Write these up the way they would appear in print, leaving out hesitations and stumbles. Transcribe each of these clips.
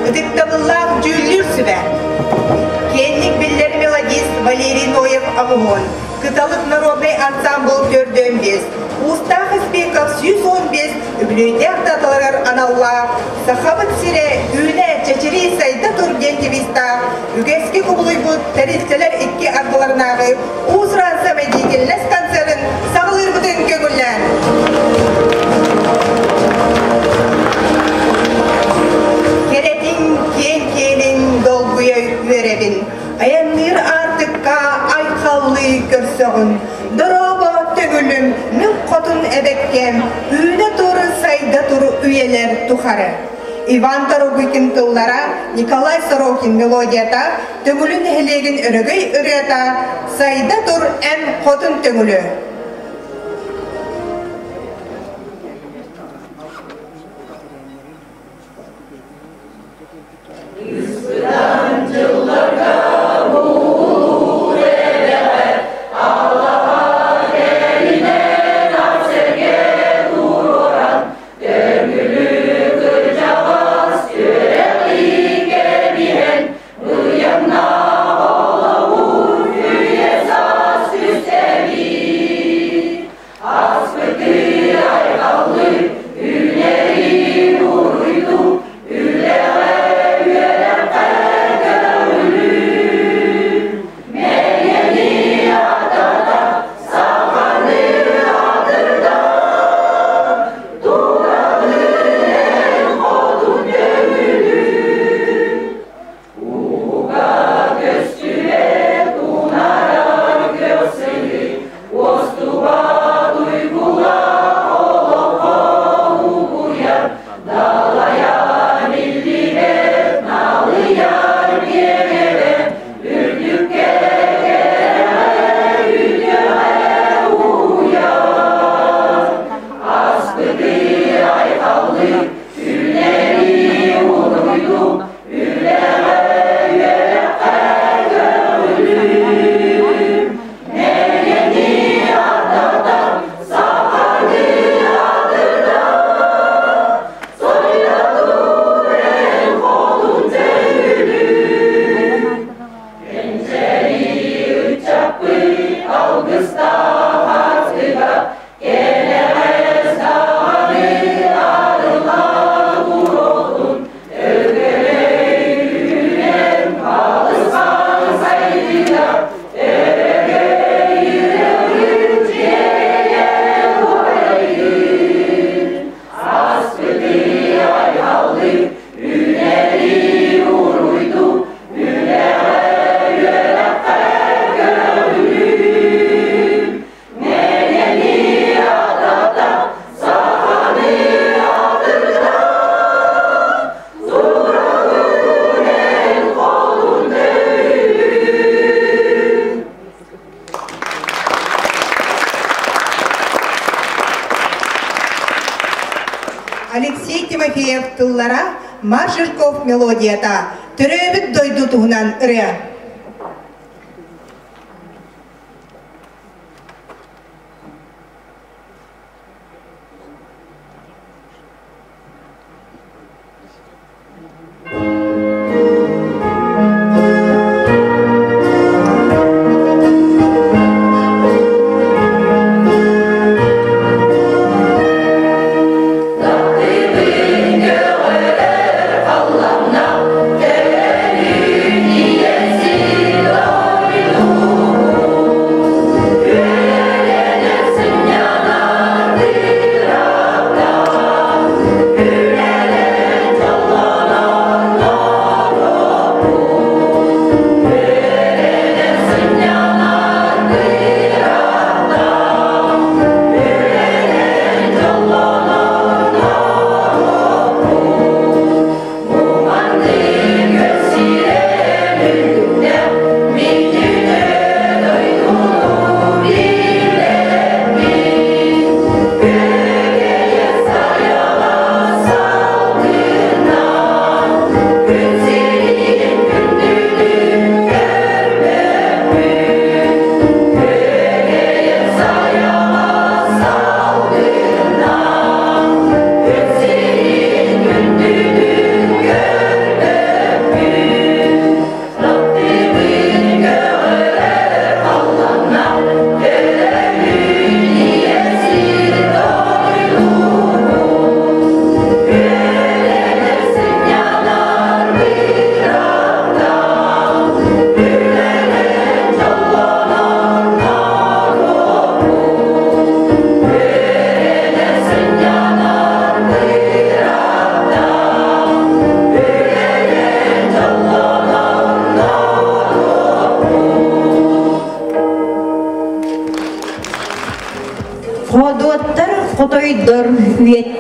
ытыктабыллаах дьүүллүүр сүбэ. Киэҥник биллэр мелодист Валерий Ноев Амуһун, Кыталык народнай ансамбл төрдүөн биэс, Уустаах Испеков 115 үбүлүөйдээх даталарыгар аналлаах Сахабыт сирэ үүнэ чэчирии сайда тур диэн девизтаах үгэскэ кубулуйбут тэрилтэлэр икки ардыларынааҕы уус-уран самодеятельность концерын саҕалыырбытын көҥүллээн. Кэрэтин киэҥ киэлин долгуйа үөрэбин, айанныыр аартыкка айхаллыы көрсөҕүн. Дорообо төҥүлүм, мин хотун эбэккэм, үүнэ тур, сайда тур үйэлэр тухары. Иван Торобыкин тыллара, Николай Сорокин мелодията, Төҥүлү нэһилиэгин өрөгөй ырыата «Сайда тур эн хотун Төҥүлү». Ыспытан дьылларга буолуур эбэҕэ алаһа кэринэн ат-сэргэ туруоран Төҥүлү кырдьаҕас үөрэҕи кэбиһэн Быйаҥнаах олоҕун үйэ-саас түстэбит. Аспыты айхаллыы, үүнэри уруйдуу, үлэҕэ үөрэххэ көҥүлүү. Мэйэни атата, саханы атырда, турабын эн хотун төҥүлүү. Ууга көстүбэт унаарар көхсүнү, уостубат уйгулаах олоххо угуйар, далайа биллибэт налыйар киэҥэбэ, үрдүккэ кэрэҕэ үтүөҕэ уһуйар. Аспыты айхаллыы, үүнэри уруйдуу, Үлэҕэ үөрэххэ көҕүлүүр, Мэйэни ататан саханы атырда, Сойдотур эн хотун төҥүлүүр. Кэнчэри ыччаппыт алгыстаах артыга Кэнэҕэс даҕаны арыллан туруохтун Өрөгөйүнэн балысхан сайдыыга өрөгөйүрөҕүн дьиэйэ уһайдын. Аспыты айхаллыы, үүнэри уруйдуу, үлэҕэ үөрэххэ көҕүлүүр. Мэйэни атата, саханы атырда, тураҕын эн холун өйүн. Алексей Тимофеев тыллара, Маржирков мелодията, төрөөбүт дойду туһунан ырыа. Таптыыбын көҕөрөр халлаҥна, төрүүн ийэ сир дойдубут. Үөрэнэр сынньанар ыраахтан, үлэлэн дьоллонор.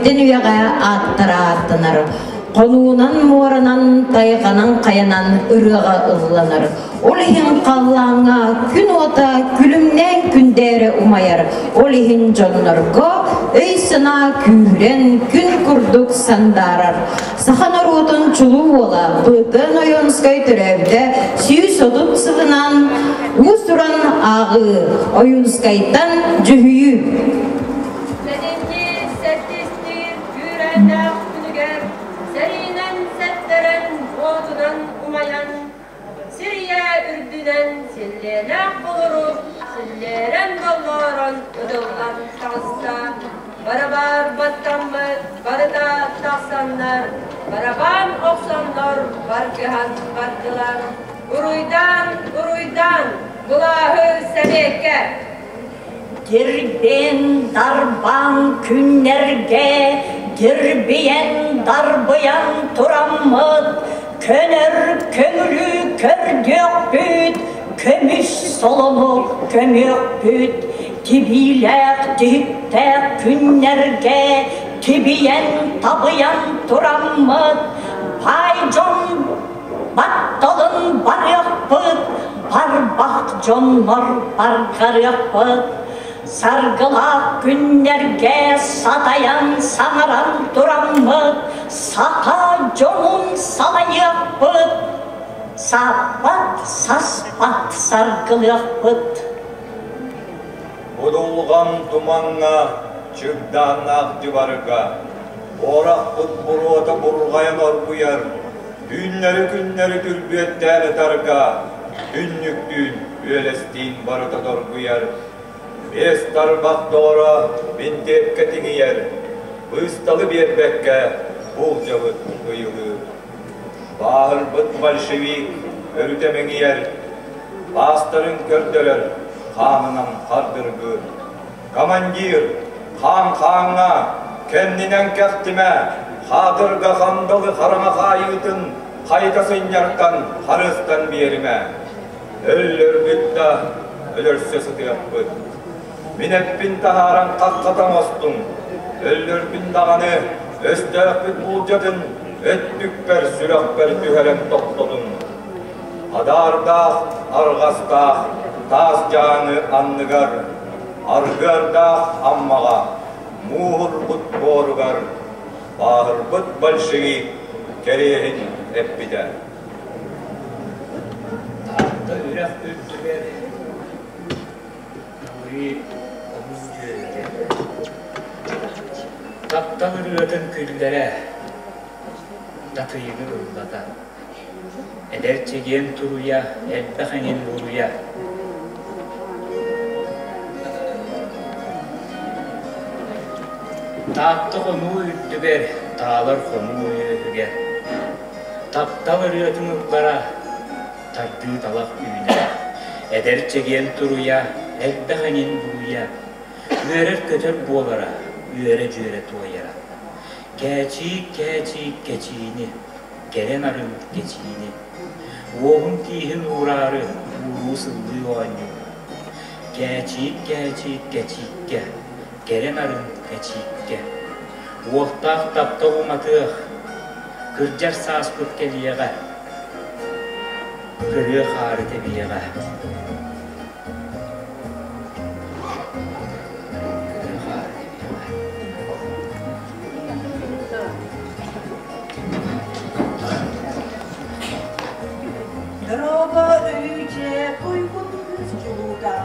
Үйэттэн үйэҕэ ааттара ааттанар. Хонуунан, муоранан, тайҕанан, хайанан ырыаҕа ылланар. Ол иһин халлааҥҥа күн уота күлүмнээн күндээрэ умайар. Ол иһин дьоннорго өй-санаа күүһүрэн күн курдук сандаарар. Саха норуотун чулуу уола Быыкын Ойуунскай төрөөбүтэ 130 сылынан уус-уран ааҕыы Ойуунскайтан дьүһүйүү. Сэтинньи сэттистиир күүрээннээх күнүгэр сэриинэн сэттэрэн уотунан умайан Сирийэ үрдүнэн силлиэлээх болору силлиэрэн боллоорон ытыллан таҕыста. Барабаар баттаммыт барыта тахсаннар, барабаан охсоннор баргыһан бардылар. Уруйдаан, уруйдаан, былааһы сэбиэккэ! Дирбин дарбаан күннэргэ дирбийэн дарбыйан тураммыт көнөр көҥүлү көрдүөхпүт, көмүс солону көмүөхпүт, тибиилээх тиһиктээх күннэргэ тибийэн табыйан тураммыт, баай дьон батталын барыахпыт, барбах дьоннор баргарыахпыт, саргылаах күннэргэ сатайан саҥаран тураммыт, саха дьонун салайыахпыт, сааппат саспат саргылыахпыт. Будулҕан тумаҥҥа, чыгдааннаах дьыбарга, буорахпыт буруота бурҕайан оргуйар, түүннэри-күннэри түрбүөттээн ытарга, түннүктүүн, үөлэстиин барыта доргуйар. Биэс тарбах доҕоро бинтиэпкэ тиҥийэр, быысталы биэрбэккэ буулдьабыт ыйылыыр. Бааһырбыт большевик өрүтэ мэҥийэр, баастарын көрдөрөр, хаанынан хардыргыыр. Командир, хаан хааҥҥа, кэннинэн кэхтимэ, хаатырга хандалы хараҥа хаайыытын хайыта сынньартан харыстан биэримэ. Өллөрбүт да өлөрсө сытыахпыт. Мин эппин таһааран хаххата оҥостуҥ. Өллөрбүн даҕаны өстөөхпүт буулдьатын өттүкпэр, сүрэхпэр түһэрэн тохтотуҥ. Адаардаах, арҕастаах таас дьааҥы анныгар, аргыардаах Аммаҕа, мууһурбут буоругар бааһырбыт большевик кэриэһин эппитэ. Таатта үрэх үрдүгэр Нури омун дьүөрэтэ Таптал ырыатын күллэрэ Татыйыгы ыллата Эдэр чэгиэн туруйа элбэх эҥин буруйа Таатта хонуу үрдүгэр таалар хонуу үөһүгэр Таптал ырыатын ыллара тардыы талах үүнэр. Эдэр чэгиэн туруйа, элбэх эҥин буруйа, үөрэр-көтөр буолара, үөрэ-дьүөрэ туойара. Кээчиик-кээчиик кэчиини, кэрэ нарын кэчиини, уоһун-тииһин уураары ууруу-сыллыы оонньуура. Кээчиик-кээчиик кэчииккэ, кэрэ нарын кэчииккэ, уохтаах таптал уматыах, кырдьар сааспыт кэлиэҕэ, кырыа хаары тэбиэҕэ. Кырыа хаары тэбиэҕэ. Дорообо өлүүчэ туйгун кыыс чулуута,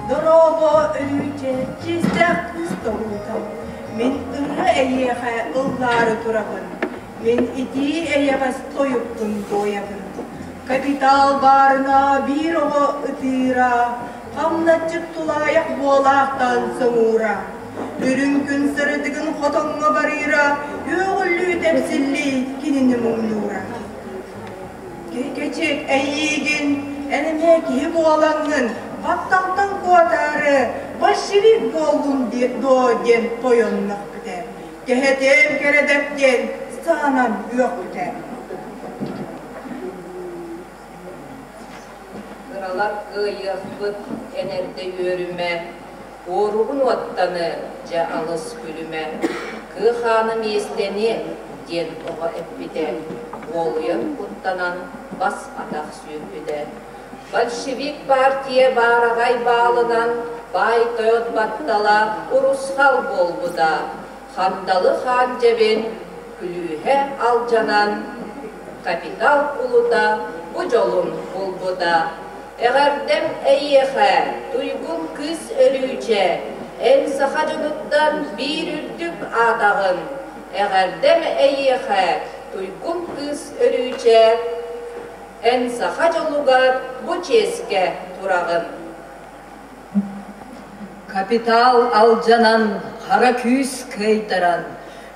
Дорообо өлүүчэ чиэстээх кыыс толуута, Мин ырыа эйиэхэ ыллаары турабын, Мин итии эйэҕэс тойукпун туойабын. Капитал баарына биир оҕо ытыыра, Хамначчыт тулаайах буолаахтаан соҥуура. Үрүҥ күн сырдыгын хотоҥҥо барыыра, Үөҕүллүү тэпсиллии кинини муҥнуура. Кэчик эйиигин, эн эмиэ киһи буолаҥҥын, батталтан куотаары большевик буоллун дуо диэн тойоннохпүтэ. Кэһэтиэм кэрэдэк диэн саанан үөхпүтэ. Кыралар кыайыахпыт, эн эрдэ үөрүмэ, уоругун уоттаны дьэ алыс күлүмэ. Кыа хааным иэстэниэ, диэн оҕо эппитэ, уолуйан куттанан бас-атах сүүрбүтэ. Большевик партия баараҕай баалынан баай тойот баттала урусхал буолбута. Хандалы хаан дьэбин күлүүһэ алдьанан, капитал кулута бу дьолун булбута. Эҕэрдэм эйиэхэ, туйгун кыыс Өрүүчэ, эн саха дьонуттан биир үрдүк аатаҕын. Эҕэрдэм эйиэхэ, туйгун кыыс Өрүүчэ, эн саха дьолугар бу чиэскэ тураҕын. Капитал алдьанан, хара күүс кыайтаран,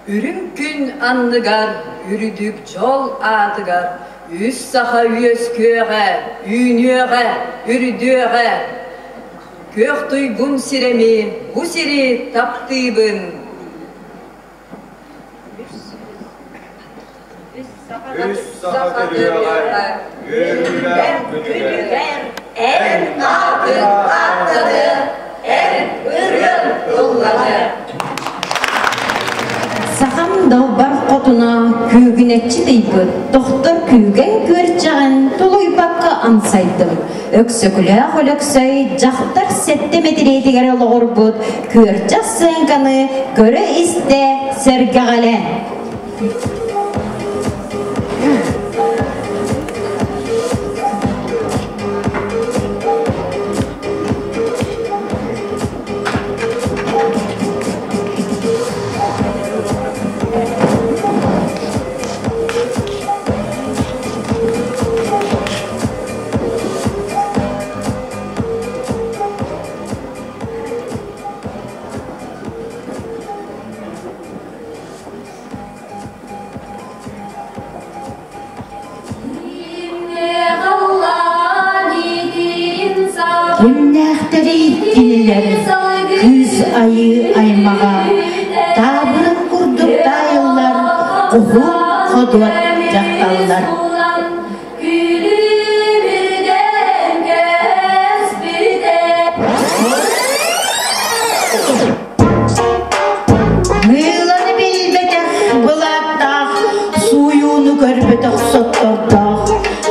үрүҥ күн анныгар, үрдүк дьол аатыгар үс саха үөскүөҕэ, үүнүөҕэ, үрдүөҕэ. Күөх туйгун сирэми, бу сири таптыыбын. Үс саха төрүөҕэ, үөрүүлээх күнүгэр, эн аатын ааттаны, эн ырыан ылланы. Сахам далбар хотуна күүгүнэччи тыйбыт, тохтор күүгэн күөрчэҕин тулуйбакка амсайдым. Өксөкүлээх Өлөксөй дьахтар сэттэ мэтириэтигэр олоҕурбут күөрчэх сыаҥканы көрө-истэ сэргэҕэлэ. Кимнээхтэрий кинилэр кыыс айыы аймаҕа таабырын курдук таайыллар куһуок ходуот дьахталлар. Мыыланы билбэтэх былааттаах, сууйууну көрбөтөх соттордоох,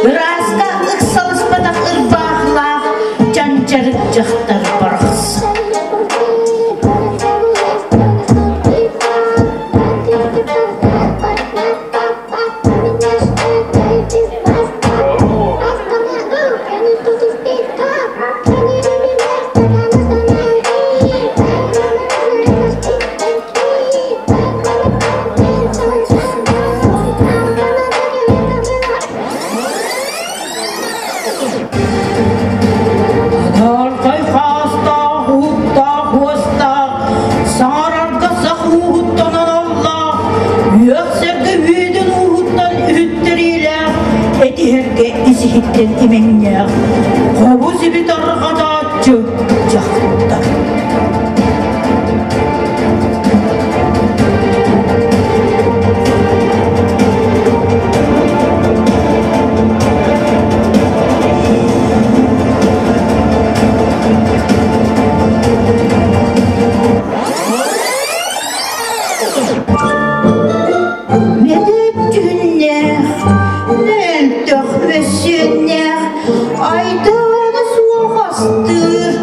ырааска ыксалыспатах ырбаахылаах чанчарык дьахтар барахсан. Адаархай хаастаах, уһуктаах уостаах, саҥарарга сах ууһуттан аналлаах, үөх сэргэ үөдэн ууһуттан үһүттэриилээх, этиһэргэ ис-иһиттэн имэҥнээх, хобу-сиби тарҕатааччы дьахтар. Медөт дьүһүннээх, мөлтөх мөссүөннээх, айдаана суох астыыр,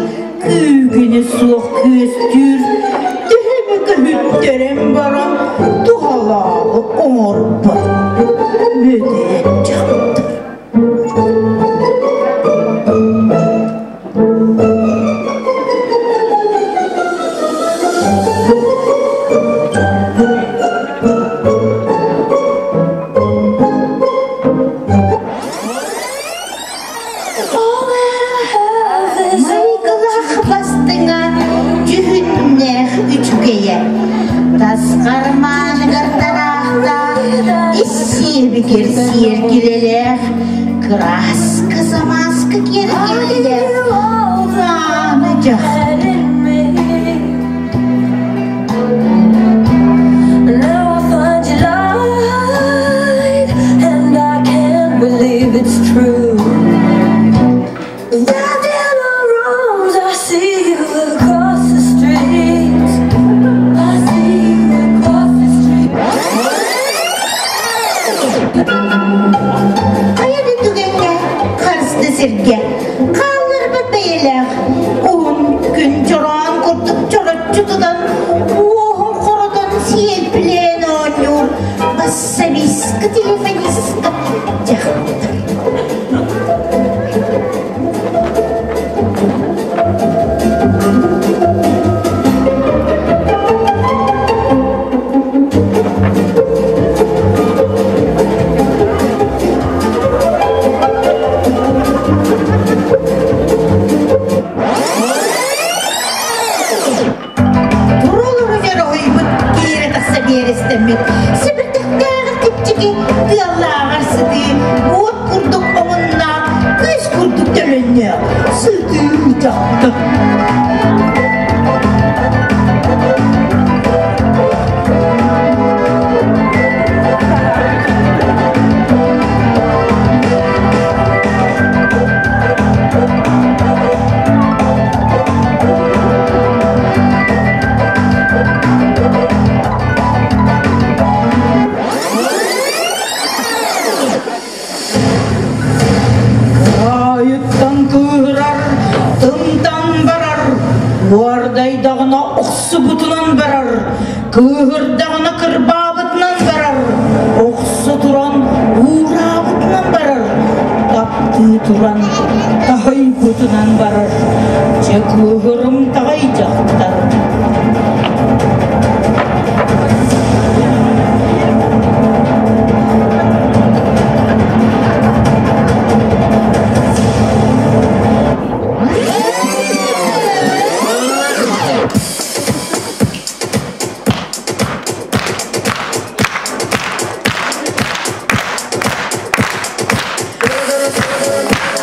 күүгүнэ суох күөстүүр, төһө көһүттэрэн баран туһалааҕы оҥорбот мөдөт дьахтар. Майгылаах бастыҥа, дьүһүннээх үчүгэйэ, тас хармааныгар тараахтаах, ис сиэбигэр сиэркилэлээх, кырааска-самааска киэргэллээх мааны дьахтар. сиргэ хаалларбат бэйэлээх уһун күн чороон курдук чороччу тутан уоһун хоротон сиэлпилээн оонньуур бассабиска телефонистка дьахтар. Турулуругар ойбут киирэ тахса биэрэстэммит сэбирдэхтээҕэр чэпчэки тыаллааҕар сытыы уот курдук омуннаах кыыс курдук төлөннөөх сытыы дьахтар. Кыраайыттан кыыһырар, тымтан барар, уордайдаҕына охсубутунан барар, кыыһырдаҕына кырбаабытынан барар, охсо туран уураабытынан барар, таптыы туран таһыйбытынан барар. Дьэ кыыһырым таҕай дьахтар.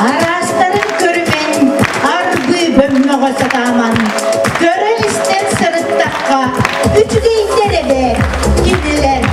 Араастарын көрүмэн, арбыы бөммөҕө сатааман, көрөн-истэн сырыттахха, үчүгэйдэр эбээт кинилэр.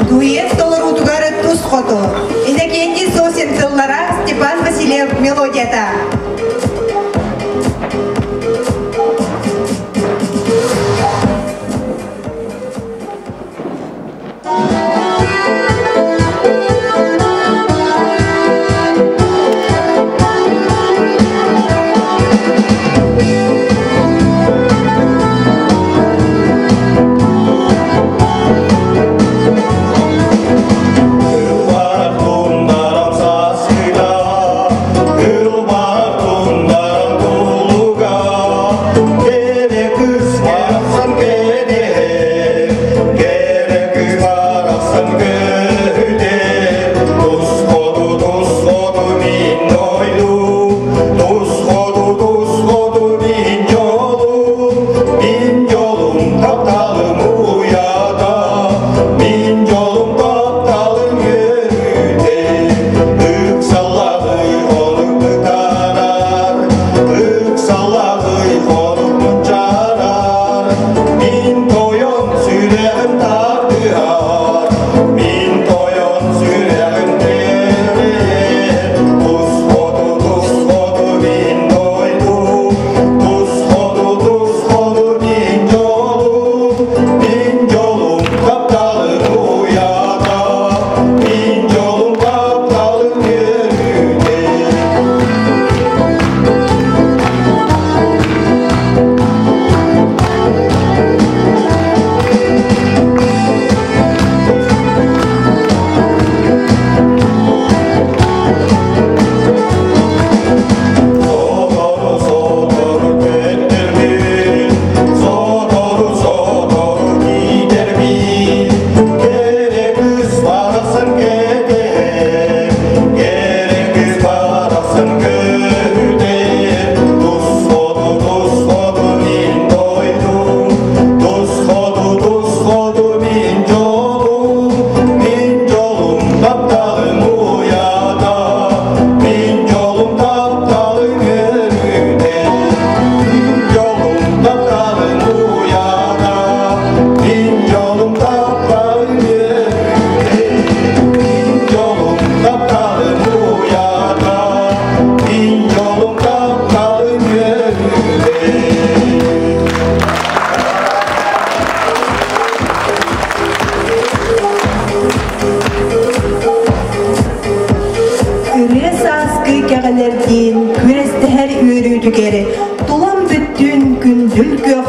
Дуэт толоруутугар тус хоту. Иннокентий Сосин тыллара, Степан Васильев мелодията.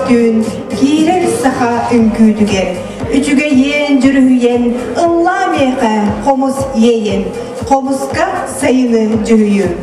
түүн киирэр саха үҥкүүтүгэр. Үчүгэйиэн дьүрүһүйэн, ыллаа миэхэ хомус иэйэн, хомуска сайыны дьүһүйүм.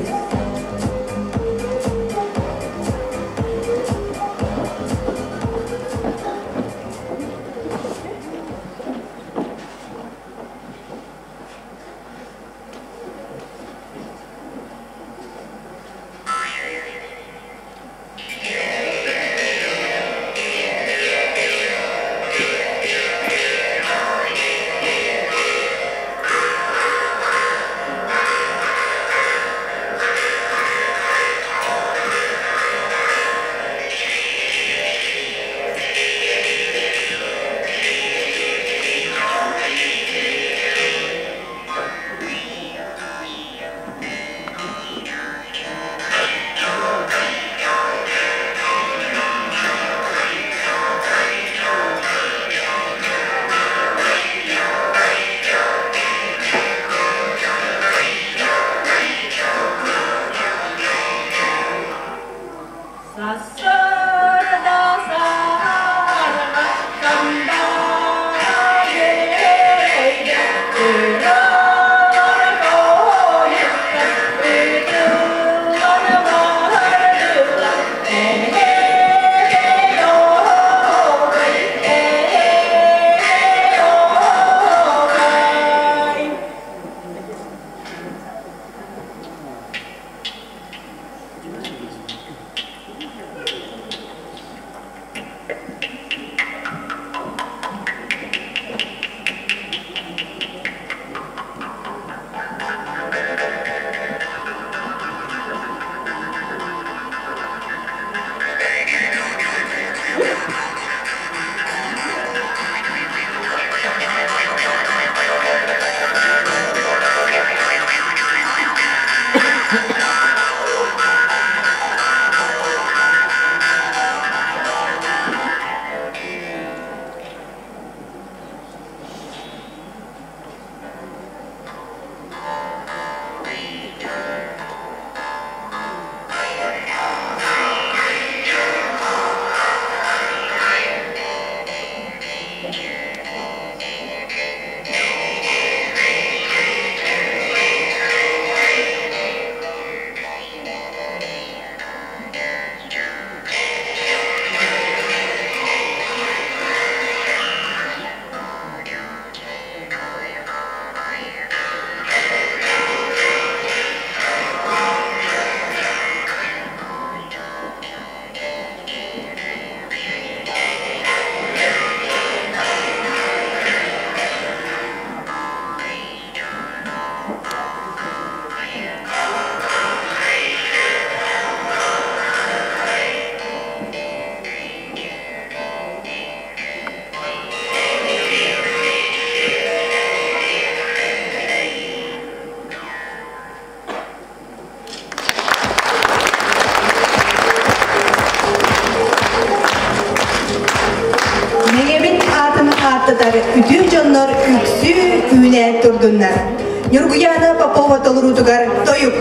Сарсыарда саһарҕа Мэҥэбит аатын ааттатар үтүө дьоннор үксүү үүнэ турдуннар. Ньургуйаана Попова толоруутугар тойук.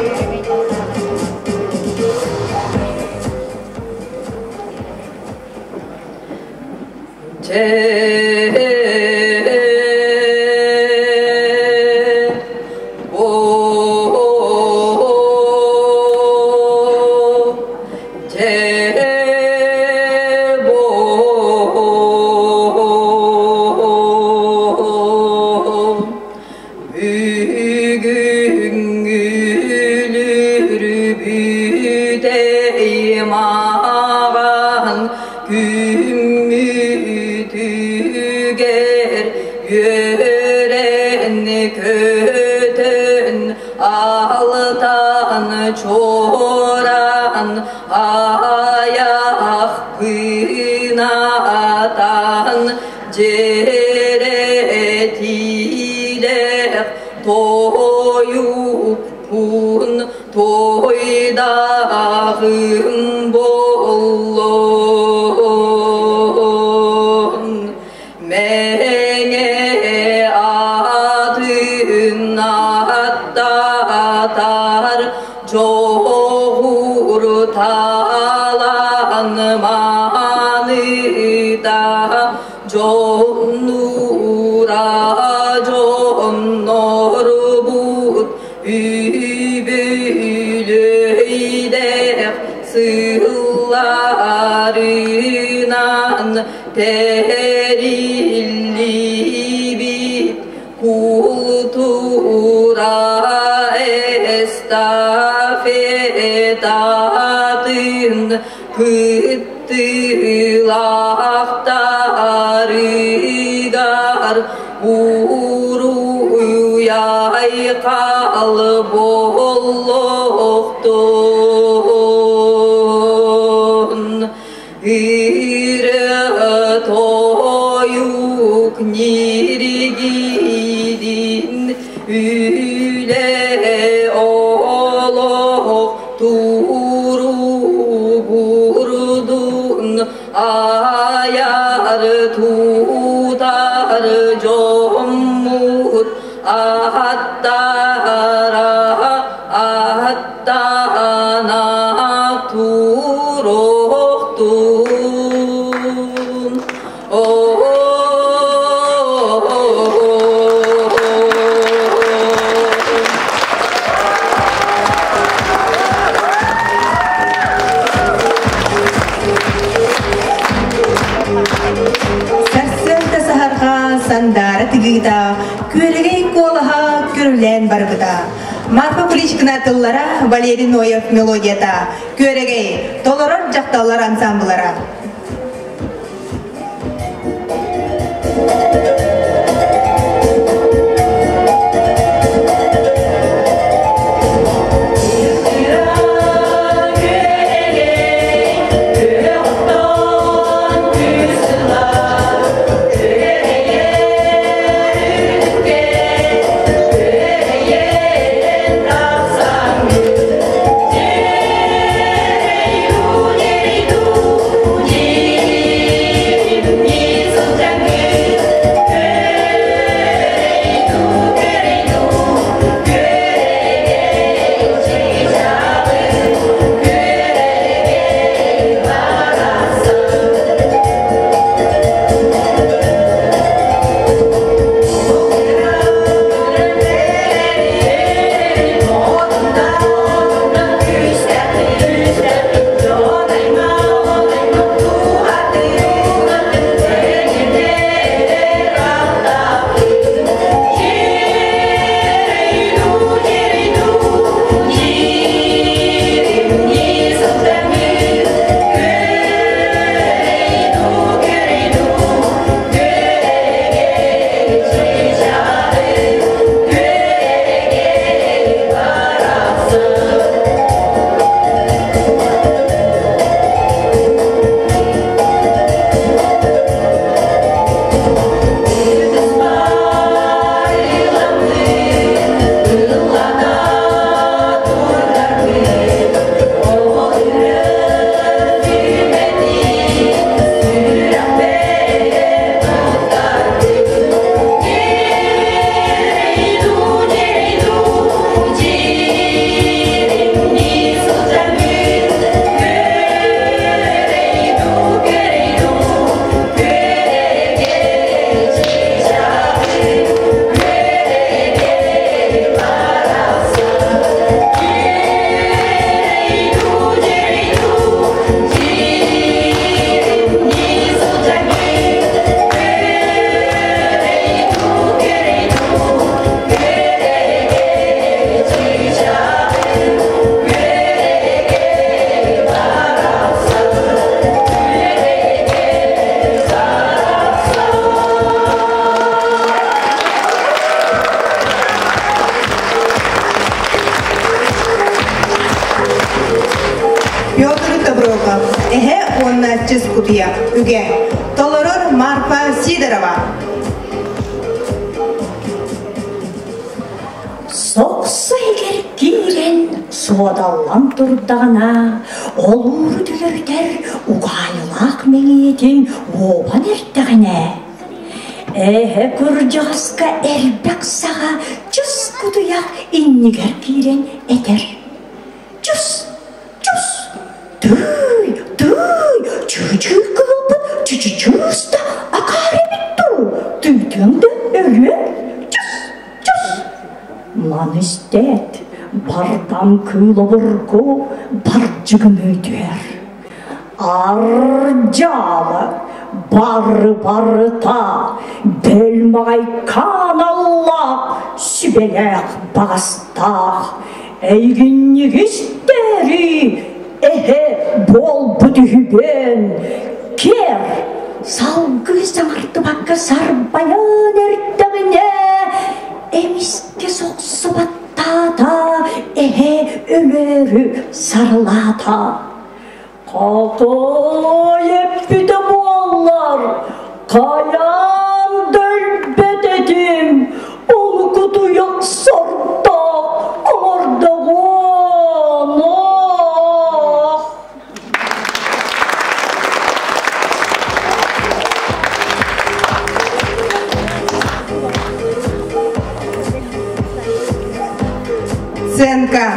Күммүтүгэр үөрэн көтөн алтан чоран аяқ пынатан жеретилер тойуппун тойдағым боллун Мэҥэ атын аттатар дьоҕур талан мааны. Дьоннуура дьоннорбут үбүлүөйдээх сылларынан тэриллибит култуура эстафетатын кыттыылаахтарыгар уруй-айхал буоллохтун. Ырыа-тойук ньиргиирин үлэ олох туругурдун айар тутар дьоммут ааттара аттана туруохтун. Сарсыарда саһарҕа сандаара тыгыыта, күөлэгэй куолаһа көрүлээн барбыта. Марфа Куличкина тыллара, Валерий Ноев мелодията, Күөрэгэй, толорор дьахталлар ансамблара. Петр Тоброков, эһэ уонна чыс кутуйах, үгэ. Толорор Марфа Сидорова. Сохсо иһигэр киирэн суодаллан турдаҕына, олууру төлөрүтэр угаайылаах мэҥиэтин уобан эрдэҕинэ, эһэ кырдьаҕаска элбэх саҕа чыс кутуйах иннигэр киирэн этэр: «Чус, чус, тыый, тыый, чыы-чыы кыһылбыт чычычыыс да Маны истээт, бардам кыыл обургу бардьыгыныы түһэр. Ардьаала бары-барыта бөлмаҕайкаан аллаах сүбэлээх баҕастаах эйигинньигистэри эһэ буолбут үһүбүөн кэр салгыы саҥардыбакка сарбайан эрдэҕинэ эмискэ сохсубаттаата эһэ өлөөрү сарылаата Хотой эппитэ буоллар, хайаан да өлбөт этим, олукутуйах сордоох оҥордоҕуон, оох. Сценка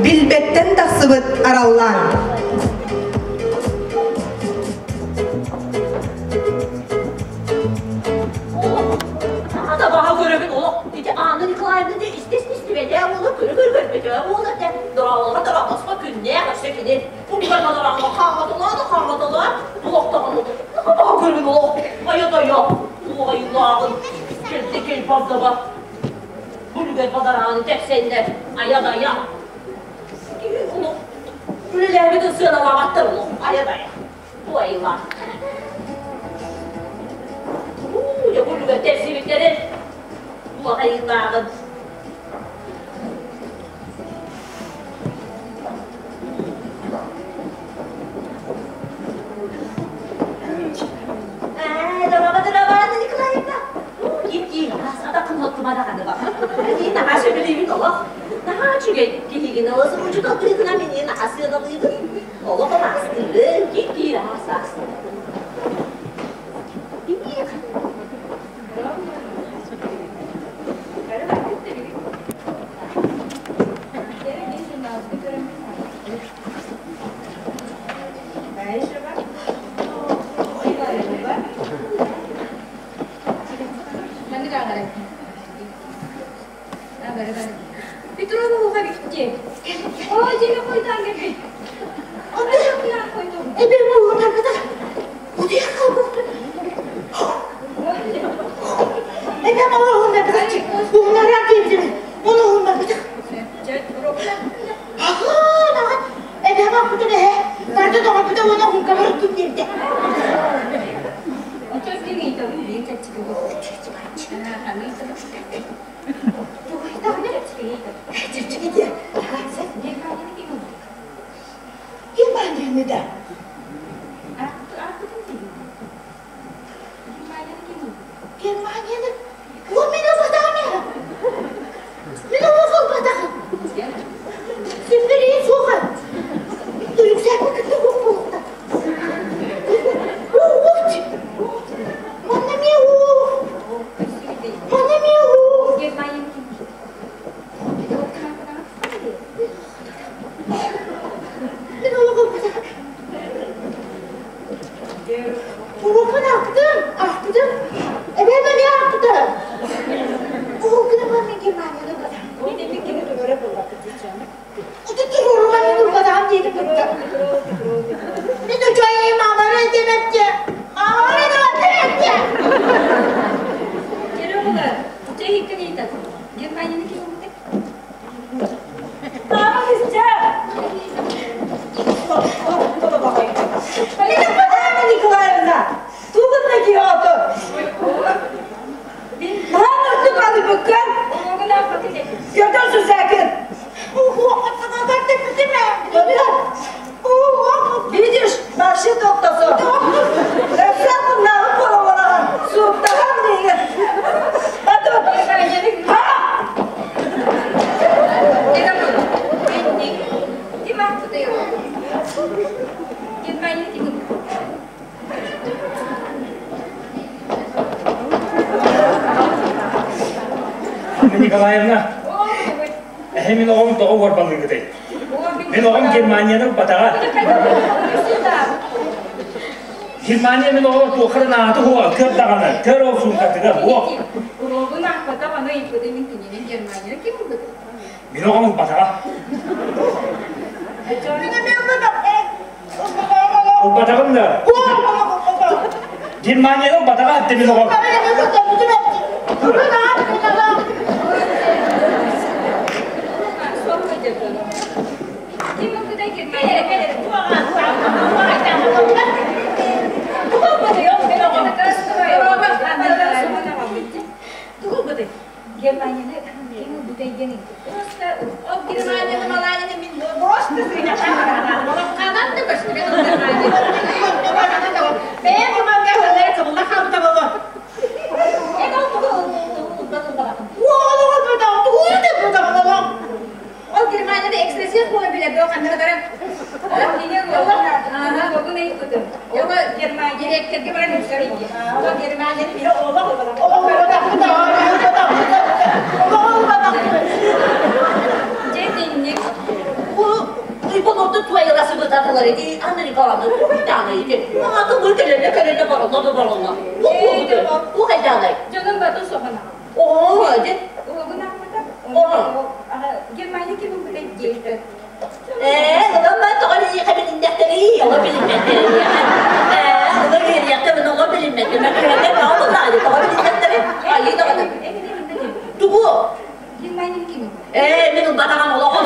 билбэттэн тахсыбыт араллаан. Табаҕа көрөбүн олох ити Анна Николаевна да истэс-истибэтэ буолар, көрө-көрө көрбөтө буолар да дороолоро дороолоспо күннээх өссө кини бу балараҥҥа хаҥатылаа да хаҥатылаа олохтоҕун табаҕа көрөбүн олох айа-дайа туоҕайылааҕын кэлдэ кэл бардаба Бүлүгэр бадарааны тэпсэннэр айа-дайа олох үлэлээбитин сыаналаабаттар олох айа-дайа бу айылаах уу дьэ бүлүгэр тэпсибиттэрин туох айылааҕын Ээ, дорога дорога Николаевна. Ким Наһаа сөбүлүүбүн олох. Наһаа үчүгэй киһигин олос учуутал быһыытынан мини наһаа сыаналыыбын. Олох ыраастыыбын, ким-киир аас аас. Анна Николаевна, эһэ мин оҕом тоҕо уорбалыыгытай? Мин оҕом Германияны ылбатаҕа. Германия мин оҕом туохха да наата хуоҕа, көр даҕаны, көр ол суумкатыгар, уох. Уруогун аахпата, ону ыйыппыта мин кинини Германияны ким ылбыта? Мин оҕом ылбатаҕа. Ылбатаҕым да. Германияны ылбатаҕа этте мин оҕом. Германияны ким ылбытай диэн Просто ол Германияны Маланияны мин просто Олохханан да көстүбэт Бэйэм уманга кыбылла хаалбыта боло. Ол Германияда экстрасенс буола билэр доо ханна баран. Ааха, бүгүн ыйыппытым. Ол Германия директорга баран үксэр ии. Ол Германияны билэ олох Дьэ, Уйбан туайыласы бытатылар ити Анна Николаевна тугуйдаана ити. Ата бу кэлэнне кэлэнне баралла да баралла. Бу бу хайдаанай? Дьонум батын соҕана. Оо, дьэ. Уогун аахпата. Германия ким ылбытай диэбитэ. Ээ, ылан тоҕо билиннэхтэри, оҕо билиммэттери. Ээ, ылан үөрүйэхтэ оҕо билиммэттери. Мен тоҕо тоҕо билиннэхтэри. Айыы даҕаны. Тугу? Германия ким ылбытай? Ээ, мин ылбатаҕым олоҕо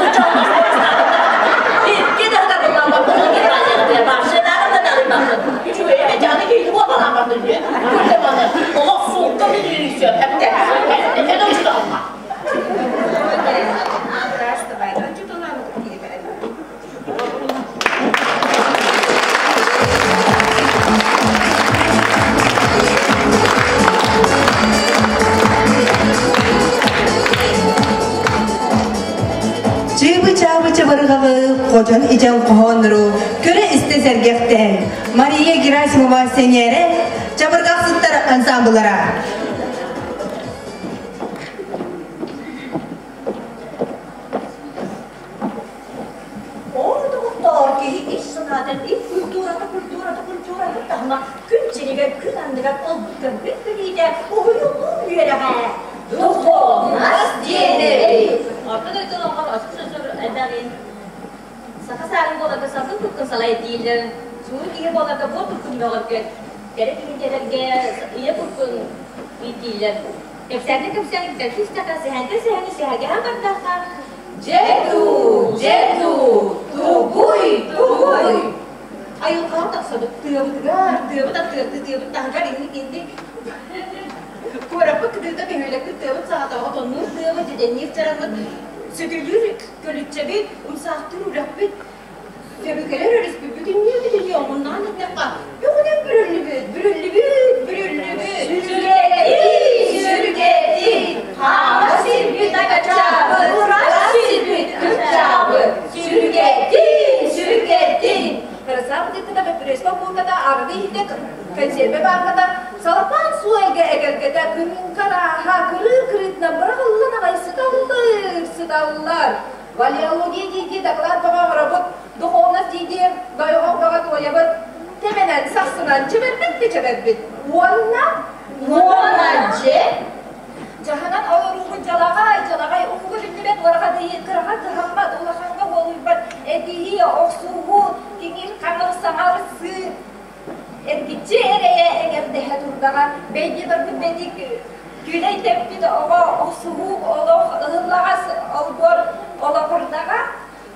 Чыыбы-чаабы чабырҕаҕы Хотон ичэн хоһооннору көрө истэ сэргэхтээн Мария Герасимова сэҥээрэ чабырҕахсыттар ансаамбылара. Доҕоттоор, киһи ис санаатын, ис культурата, культурата, культурата таһыма күн сиригэр, күн анныгар олбут көрбүт билиитэ уһуйуллуу үөрэҕэ. Духовность диэни. Орто дойду олоҕор осус-осур элбэҕин саха саарын буоларга салгын куккун салай дииллэр, сууру киһи буоларга буор куккун бөҕөргөт, кэрэ киһи ийэ куккун иитииллэр. Кэпсээнтэн кэпсээн кэпсии истэххэ, сэһэнтэн сэһэни сэһэргэһэн бардахха, Дьэ-дуу, дьэ-дуу, тугуй, тугуй? Айылҕаҕа тахсабыт тыабытыгар, тыабыт аттыгар, тыабыт таһыгар инник-инник куораппыт кытыыта бөһүөлэкпит тыабыт саҕатаҕа отоннуур тыабыт, дьэдьэнниир чараҥмыт, сөтүөлүүр көлүччэбит, умсаахтыыр үрэхпит, сөбүкэлэр өрүспүт бүтүннүү бүтүннүү омуннаан эттэххэ, бөҕүнэн бүрүллүбүт, бүрүллүбүт, бүрүллүбүт. Сүргэтин, сүргэтин, хаама сирбит акачаабыт, урас сирбит кыччаабыт. Сүргэтин, сүргэтин. Кырасаабытыттата бөппүрүөскэ куурката, арыгы иһитэ, консервэ бааҥката, салапаан суу элгэ эгэлгэтэ, кырыыҥка арааһа, кырыы кырыытынан быраҕыллан аҕай сыталлар, сыталлар. Валеология дии-дии доклад бөҕө оҥоробут, духовность дии-дии дойҕох бөҕө туойабыт, тэмэнэн, сахсынан чэбэрбит да чэбэрбит. Уонна Уонна дьэ, дьаһанан олоруубут дьалаҕай, дьалаҕай ууга биллибэт уорҕадыйыы, кыраҕа кыһаммат, улахаҥҥа уолуйбат, этиһии, охсуһуу, киҥир-хаҥыр саҥарсыы, эргиччи эрэйэ эҥэрдэһэ турдаҕа, бэйдиэ барбыт бэтик күлэй тэппит оҕо охсуһуу олох ыһыллаҕас олбуор олоҕурдаҕа,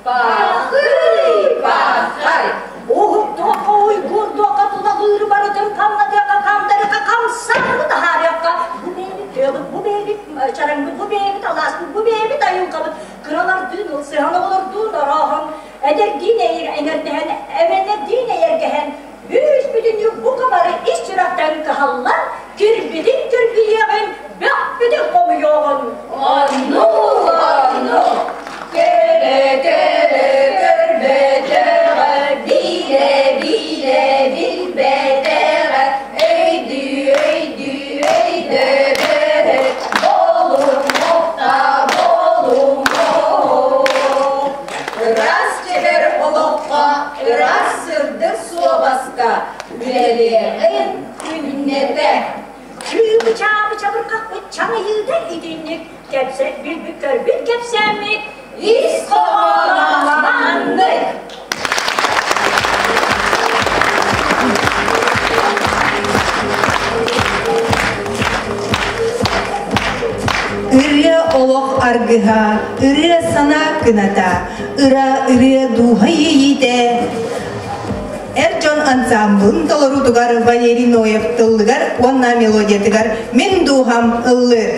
пахый, пахай. Уһуктуохха, уйгуурдуохха, тулалыыр барытын хамнатыахха, хамтарыахха, хамсааны таһаарыахха. Бу бэйэбит тыабыт, бу бэйэбит чараҥмыт, бу бэйэбит алааспыт, бу бэйэбит айылҕабыт. Кыралардыын ылсыһан, оҕолордуун орооһон, эдэрдиин эҥэрдэһэн, эмэннэрдиин эйэргэһэн, бүүс бүтүннүү бука бары ис сүрэхтэн кыһаллан, кирбитин кирбийиэҕин, бөхпүтүн хомуйуоҕун. Онну, онну. Көрө, көрө, көрбөтөҕө, билэ, билэ, билбэтэҕэ, өйдүү, өйдүү, өйдөбөт, болумуохта, болумуох. Ыраас чэбэр олоххо, ыраас сырдык суобаска үлэлиэҕин күннэтэ. Чыыбы-чаабы чабырҕахпыт чаҥыйыыта итинник кэпсэ билбит көрбүт кэпсээммит. Ис хоһооно маннык. Ырыа олох аргыһа, ырыа санаа кыната, ыра ырыа дууһа иэйиитэ. Эр дьон ансаамбылын толоруутугар Валерий Ноев тыллыгар уонна мелодиятыгар «Мин дууһам ыллыыр».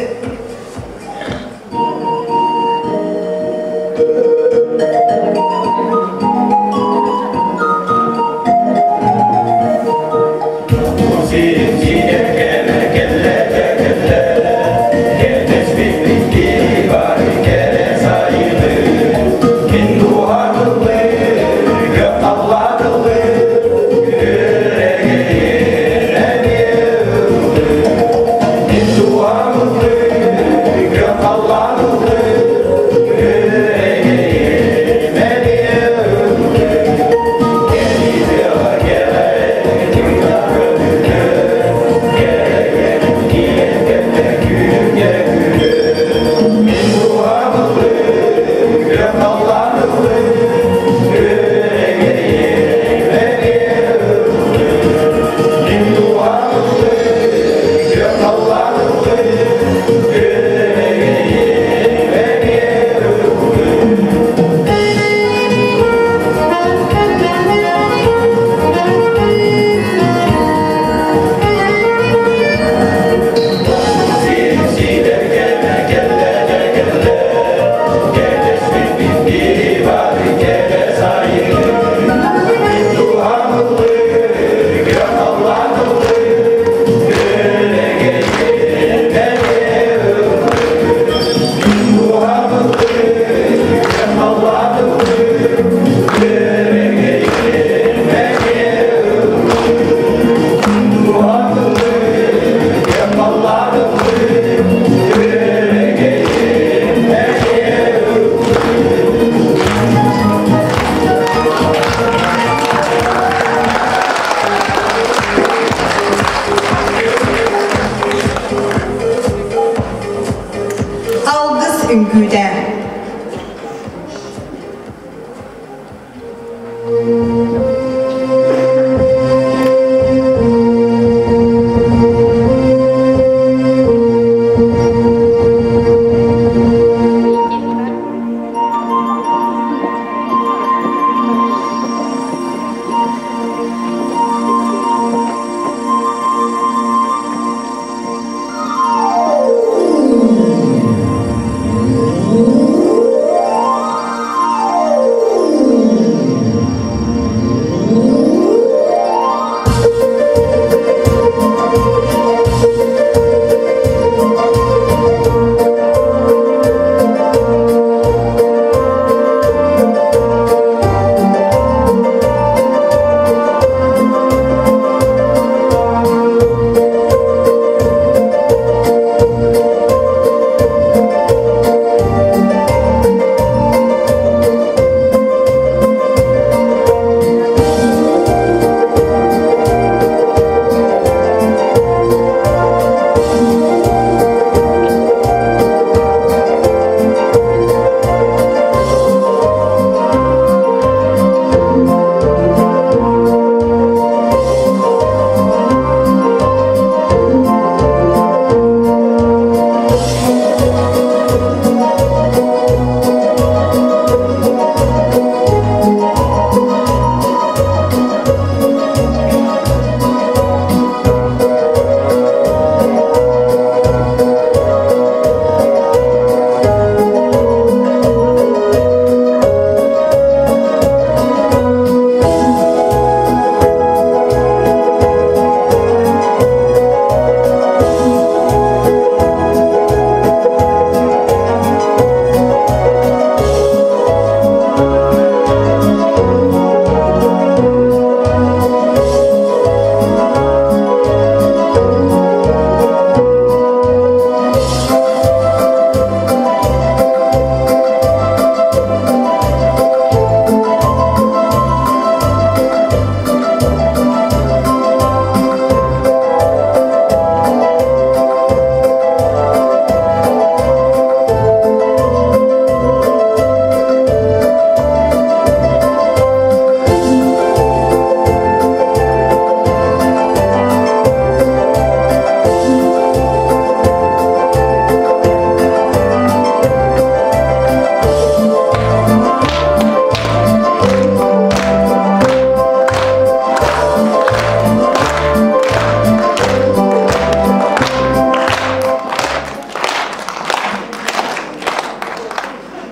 Алгыс үҥкүүтэ.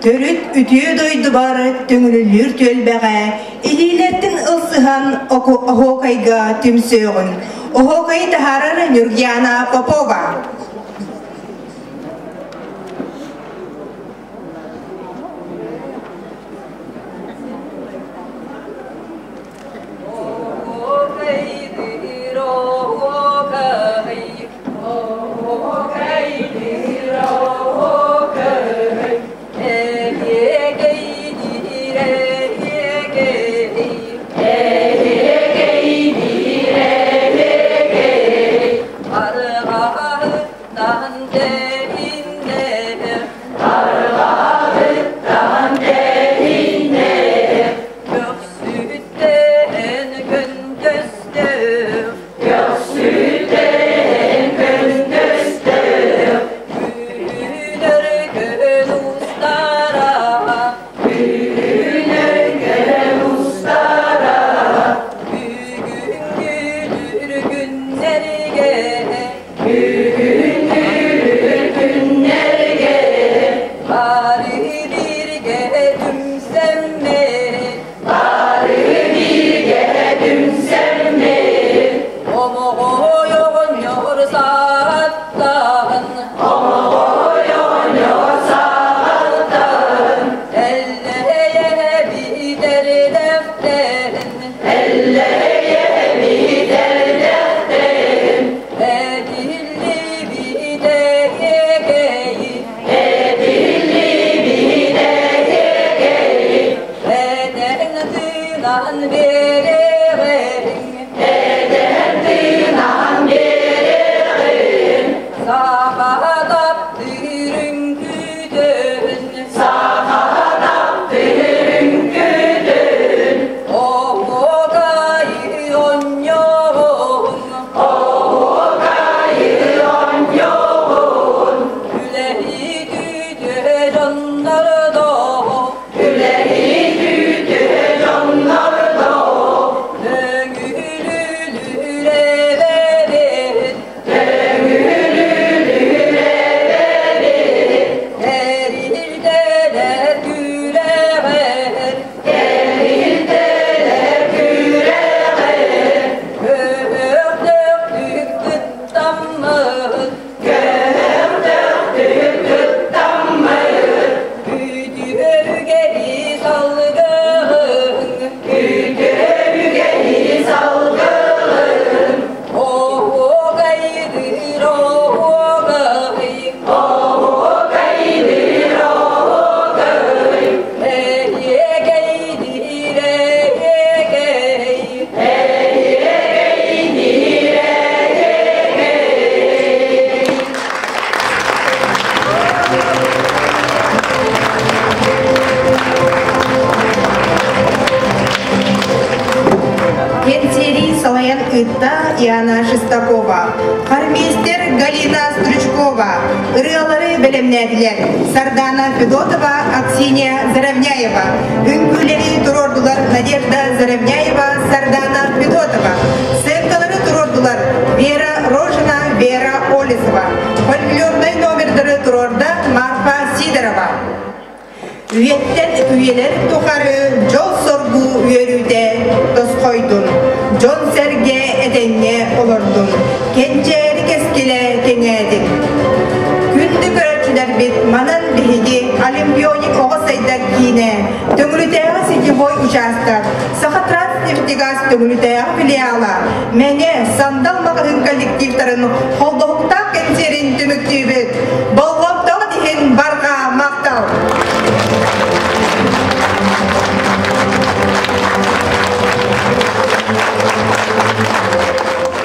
Төрүт үтүө дойдубар Төҥүлүлүүр түөлбэҕэ илиилэртин ылсыһан оһуокайга түмсүөҕүн. Оһуокайы таһаарар Нюргиана Попова. Кэнсиэри салайан ыытта Яна Шестакова, хормейстер Галина Стручкова, ырыалары бэлэмнээтилэр Сардана Федотова, Аксинья Заровняева, үҥкүүлэри туруордулар Надежда Заровняева, Сардана Федотова, сценкалары туруордулар Вера Рожина, Вера Олесова, фольклорнай номердары туруорда Марфа Сидорова. Үйэттэн үйэлэр тухары дьол-соргу үөрүүтэ тосхойдун, дьон-сэргэ этэҥҥэ олордун, кэнчээри кэскилэ кэҥээтин. Күндү көрөөччүлэрбит, манан биһиги Олимпионик оҕо сайдар киинэ, Төҥүлүтээҕи сетевой учаастак, Сахатранснефтегаз Төҥүлүтээҕи филиала, Мэҥэ, Сандал маҕаһыын коллективтарын холбоһуктаах кэнсиэрин түмүктүүбүт. Болҕомтоҕут иһин барҕа махтал!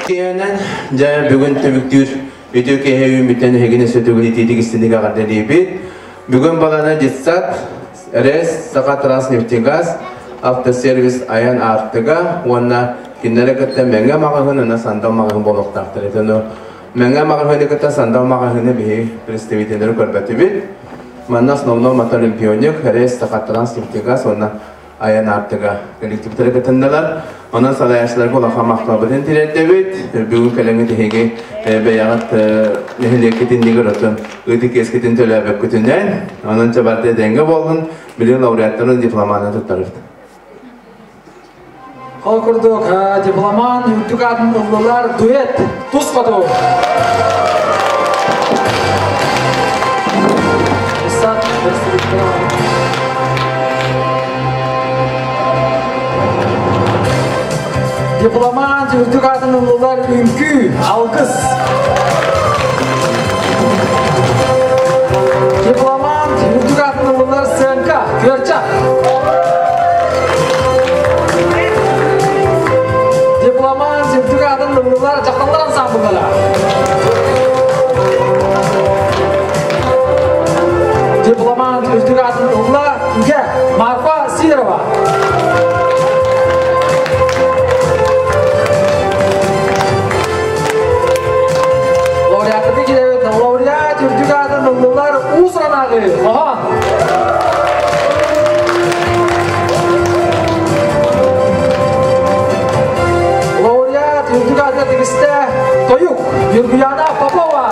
Киһинэн дьэ бүгүн түмүктүүр үтүө киһи үүммүттэн эһигини сөтүгүн итиитик истиник эҕэрдэлиибит. Бүгүн балана детсад РЭС, Саха Транснефтегаз, автосервис Айан Аартыга уонна кинилэри кытта Мэҥэ маҕаһыын уонна Сандал маҕаһыын буолуохтаахтар. Итини Мэҥэ маҕаһыыны кытта Сандал маҕаһыыны биһи представителлэри көрбөтүбүт. Манна основном мотоолимпионик, РЭС, Саха Транснефтегаз уонна Айан аартыга коллективтары кытыннылар. Онон салайааччыларга улахан махталбытын тириэрдэбит. Бүгүн кэлэҥҥит эһиги бэйэҕит нэһилиэккит иннигэр отун ытык иэскитин төлөөбөккүтүнэн, онон чабарда этэҥҥэ буоллун, билигин лауреаттарын дипломаны туттарыбыт. Ол курдук, дипломан үрдүк аатын ыллылар дуэт тус хоту. Дипломант үрдүк аатын ыллылар үҥкүү, алгыс. Дипломант үрдүк аатын ыллылар сценка, күөрчэх. Дипломант үрдүк аатын ыллылар дьахталлар ансамбллара. Дипломант үрдүк аатын ылла Үгэ Марфа Сидорова. Лауреаты килэбит лауреат үрдүк аатын ыллылар Уус-Уранааҕы хоһоон. Лауреат үрдүк аатыгар тигистэ Тойук Ньургуяна Попова.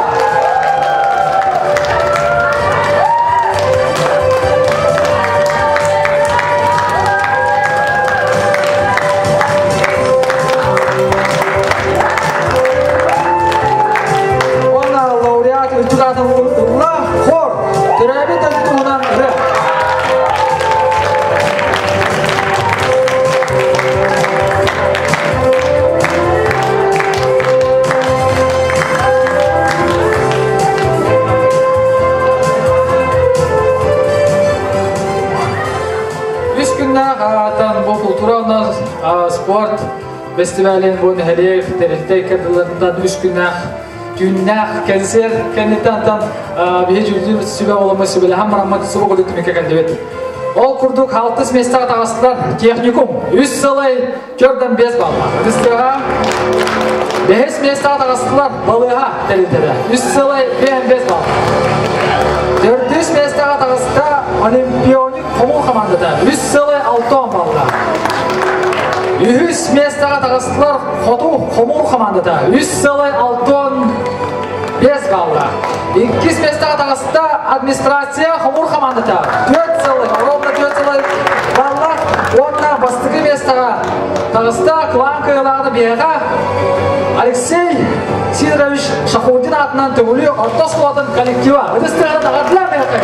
Уонна лауреат үрдүк аатын ылла хор төрөөбүт дойду туһунан ырыа. Үс күннээх аатан бу култуура уонна спорт фестивалин бу нэһилиэк тэрилтэ кырдыларынан үс күннээх түүннээх кэнсиэр кэнниттэн биһи дьүүллүүр сүбэ оламмыт сүбэлэһэн бараммыт субу курдук түмүккэ кэллибит. Ол курдук алтыс миэстэҕэ таҕыстылар техникум үс сылай төрдөн бес балла. Ытыстыаҕа бэһис миэстэҕэ таҕыстылар балыыһа тэрилтэтэ үс сылай бэһэн бес балл. Төрдүс миэстэҕэ таҕыста Олимпионик хомул командата үс сылай алтон балла. Үһүс миэстэҕэ таҕыстылар Хоту хомуур командата үс сылай алтон бес балла. Иккис миэстэҕэ таҕыста администрация хомуур командата түөрт сылай, ровно түөрт сылай балла. Уонна бастакы миэстэҕэ таҕыста клан кыайыылааҕына биһиэхэ Алексей Сидорович Шахурдин аатынан Төҥүлү орто оскуолатын коллектива. Ытыс тыаһын аҕардылар миэхэ.